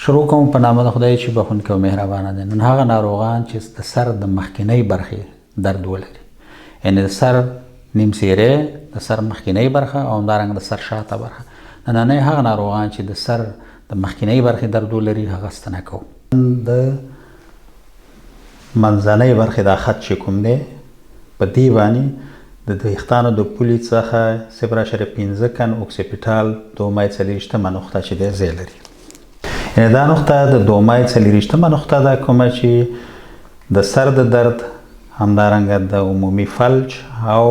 شروع کوم په نامه د خدای چې بخښونکی او مهربانه دی. نن هغه ناروغان چې د سر د مخکنۍ برخې درد ولري، یعنې د سر نیم څیرې، د سر مخکنۍ برخه او همدارنګه د سر شاته برخه، نننۍ هغه ناروغان چې د سر د مخکنۍ برخې درد ولري هغه ستنه کوو. د منځنۍ برخې دا خط چې کوم دی په دې باندې د ویښتانو د پولې څخه 0.5 کن اوکسیپیټال دومای څلوېښتمه نقطه چې دی ځای لري. یعنې دا نقطه د دومای څلوېښتمه نقطه ده کومه چې د سر د درد، همدارنګه د عمومي فلج او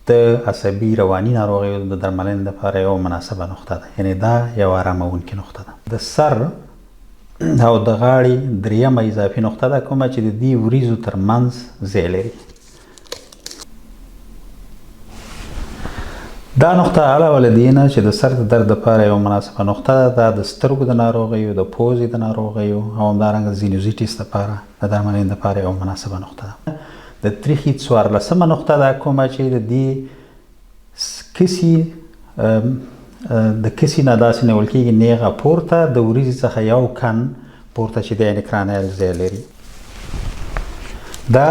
د عصبي رواني ناروغیو د درملنې لپاره یوه مناسبه نقطه ده. یعنې دا یوه آراموونکې نقطه ده. د سر او د غاړې درېیمه اضافي نقطه ده کومه چې د دې وریځو تر منځ ځای لري. دا نقطه علاوه له دې نه چې د سر د درد لپاره یوه مناسبه نقطه ده، دا د سترګو د ناروغیو، د پوزې د ناروغیو او همدارنګه زینوزیټیس لپاره د درملنې لپاره یوه مناسبه نقطه ده. د تریخي 14مه نقطه ده کومه چې د دې کسي د کسي نه داسې نیول کېږي نیغه پورته د وریځې څخه یو کن پورته چې دی، یعنې کرانیل ځای لري. دا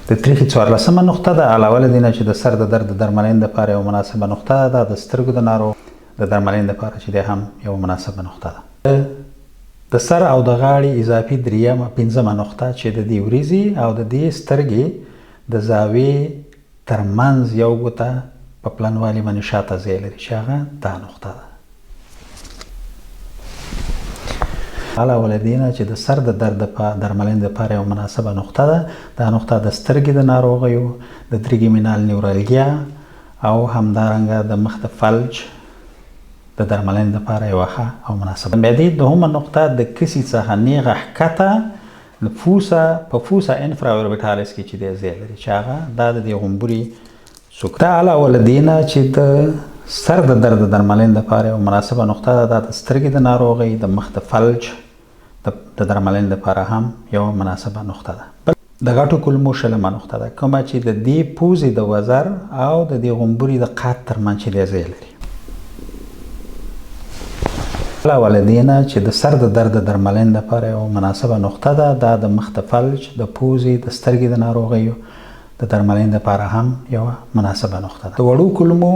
د تریخي 14مه نقطه ده. علاوه له دې نه چې د سر د درد د درملنې لپاره یوه مناسبه نقطه ده، دا د سترګو د ناروغ د درملنې لپاره چې دی هم یوه مناسبه نقطه ده. د سر او د غاړې اضافي درېیمه پنځمه نقطه چې د دې وریځې او د دې سترګې د زاویې تر منځ یو ګوته په پلنوالي باندې شاته ځای لري چې هغه دا نقطه ده. علاوه له دې نه چې د سر د درد درملنې لپاره یوه مناسبه نقطه ده، دا نقطه د سترګې د ناروغیو، د تریګیمینال نیورالګیا او همدارنګه د مخ د فلج د درملنې لپاره یوه ښه او مناسبه. د معدې دوهمه نقطه د کسي څخه نیغه ښکته فوسا په فوسا انفراوربیټالیس کې چې دی ځای لري چې هغه دا د دې غومبوري څوک. دا علاوه له دې نه چې د سر د درد د درملنې لپاره یوه مناسبه نقطه ده، دا د سترګې د ناروغۍ، د مخ د فلج د درملنې لپاره هم یوه مناسبه نقطه ده. د غټو کولمو شلمه نقطه ده کومه چې د دې پوزې د وزر او د دې غومبوري د قد ترمنځ چې دی ځای لري. علاوه له دې نه چې د سر د درد د درملنې لپاره یوه مناسبه نقطه ده، دا د مخ د فلج، د پوزې، د سترګې د ناروغیو د درملنې لپاره هم یوه مناسبه نقطه ده. د وړو کولمو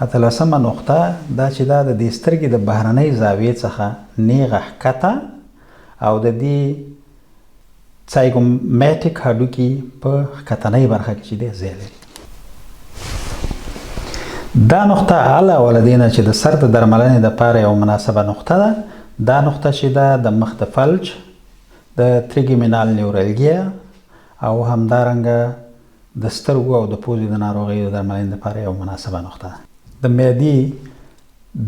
18مه نقطه دا چې دا د دې سترګې د بهرنۍ زاویې څخه نیغه ښکته او د دې څایګومیټیک هډوکي په ښکتنۍ برخه کې چې دی ځای لري. دا نقطه علاوه له دې نه چې د سر د درملنې لپاره یوه مناسبه نقطه ده، دا نقطه چې ده د مخ د فلج، د تریګیمینال نیورالګیا او همدارنګه د سترګو او د پوزې د ناروغیو د درملنې لپاره یوه مناسبه نقطه ده. د معدې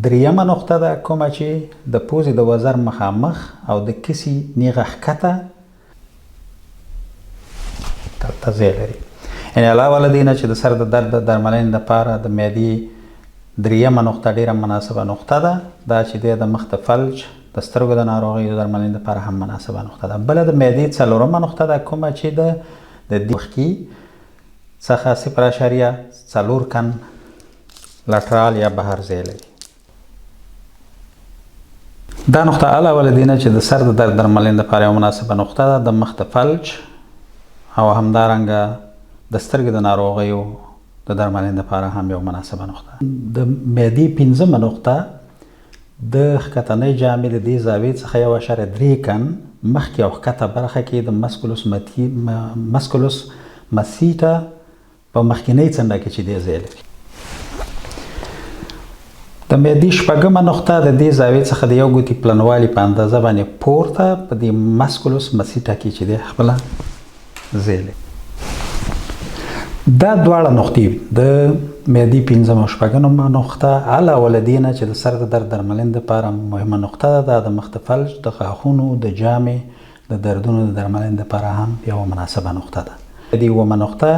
درېیمه نقطه ده کومه چې د پوزې د وزر مخامخ او د کسي نیغه ښکته ته ځای لري. یعنې علاوه له دې نه چې د سر د درد د درملنې لپاره د معدې درېیمه نقطه ډېره مناسبه نقطه ده، دا چې دی د مخ د فلج، د سترګو د ناروغیو د درملنې لپاره هم مناسبه نقطه ده. بله د معدې څلورمه نقطه ده کومه چې د دې مخکې څخه 0.4 کن لټرال یا بهر ځای لري. دا نقطه علاوه له دې نه چې د سر د درد درملنې لپاره یوه مناسبه نقطه ده، د مخ د فلج او همدارنګه د سترګې د ناروغیو د درملنې لپاره هم یوه مناسبه نقطه ده. د معدې پنځمه نقطه د ښکتنۍ جامې د دې زاویې څخه 1.3 کن مخکې او ښکته برخه کې د مسکولوس مسیټا په مخکینۍ څنډه کې چې دی ځای لري. د معدې شپږمه نقطه د دې زاویې څخه د یو ګوتي پلنوالي په اندازه باندې پورته په دې مسکولوس مسیټا کې چې دی خپله ځای لري. دا دواړه نقطې د معدې پنځمه او شپږمه نقطه علاوه له دې نه چې د سر د درد درملنې لپاره مهمه نقطه ده، دا د مخ د فلج، د غاښونو د جامې د دردونو د درملنې لپاره هم یوه مناسبه نقطه ده. د دې اوومه نقطه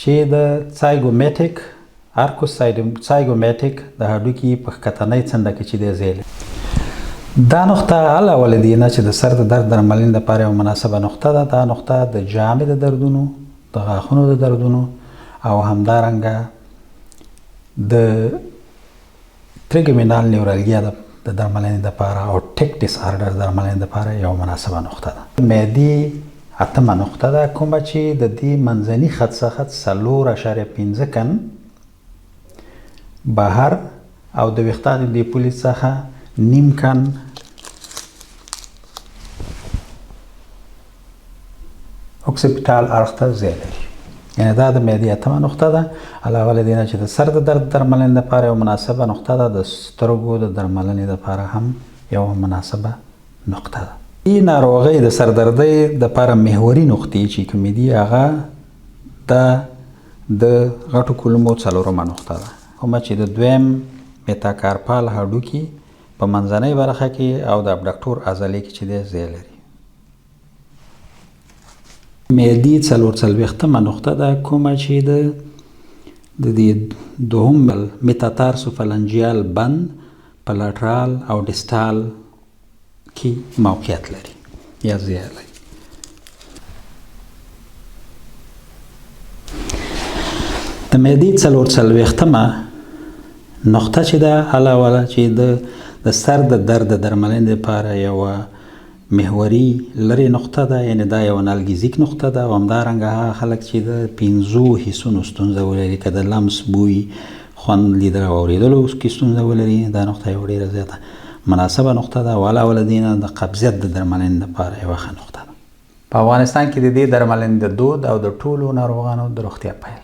چې د څایګومیټیک ارکوس څایګومیټیک د هډوکي په ښکتنۍ څنډه کې چې دی ځای لري. دا نقطه علاوه له دې نه چې د سر د درد درملنې لپاره یوه مناسبه نقطه ده، دا نقطه د جامې د دردونو، د غاښونو د دردونو او همدارنګه د تریګمینال نیورالګیا د د درملنې لپاره او ټیک ډیس ارډر د درملنې لپاره یوه مناسبه نقطه ده. معدې اتمه نقطه ده کومه چې د دې منځني خط څخه 4.5 کن بهر او د ویښتانو د پولې څخه نیم کن اوکسیپیټال اړخ ته ځای لري. یعنی دا د معدې اتمه نقطه ده. علاوه له دې نه چې د سر د درد درملنې لپاره یوه مناسبه نقطه ده، د سترګو د درملنې لپاره هم یوه مناسبه نقطه ده. دې ناروغۍ د سردردۍ لپاره محوري نقطې چې کومې دي هغه د غټو کولمو څلورمه نقطه ده، کومه چې د دویم میتاکارپال هډوکي په منځنۍ برخه کې او د ابډکټور عضلې کې چې دی ځای لري. معدې 44مه نقطه ده کومه چې د دې دوهم میتاتارسوفلنجیال بند په لټرال او ډیسټال کې موقعیت لري یا ځای لري. د معدې 44مه نقطه چې ده، علاوه له چې د سر د درد د درملنې لپاره یوه محوري لرې نقطه ده، یعنی دا یوه نالګیزیک نقطه ده، او همدارنګه هغه خلک چې د 5 حسونو ستونزه ولري، که د لمس، بوی، خوند، لیدل او اورېدلو کې ستونزه ولري، دا نقطه یوه ډېره زیاته مناسبه نقطه ده. او علاوه له دې نه د قبضیت د درملنې لپاره یوه ښه نقطه ده. په افغانستان کې د دې درملنې د دود او د ټولو ناروغانو د روغتیا پیل.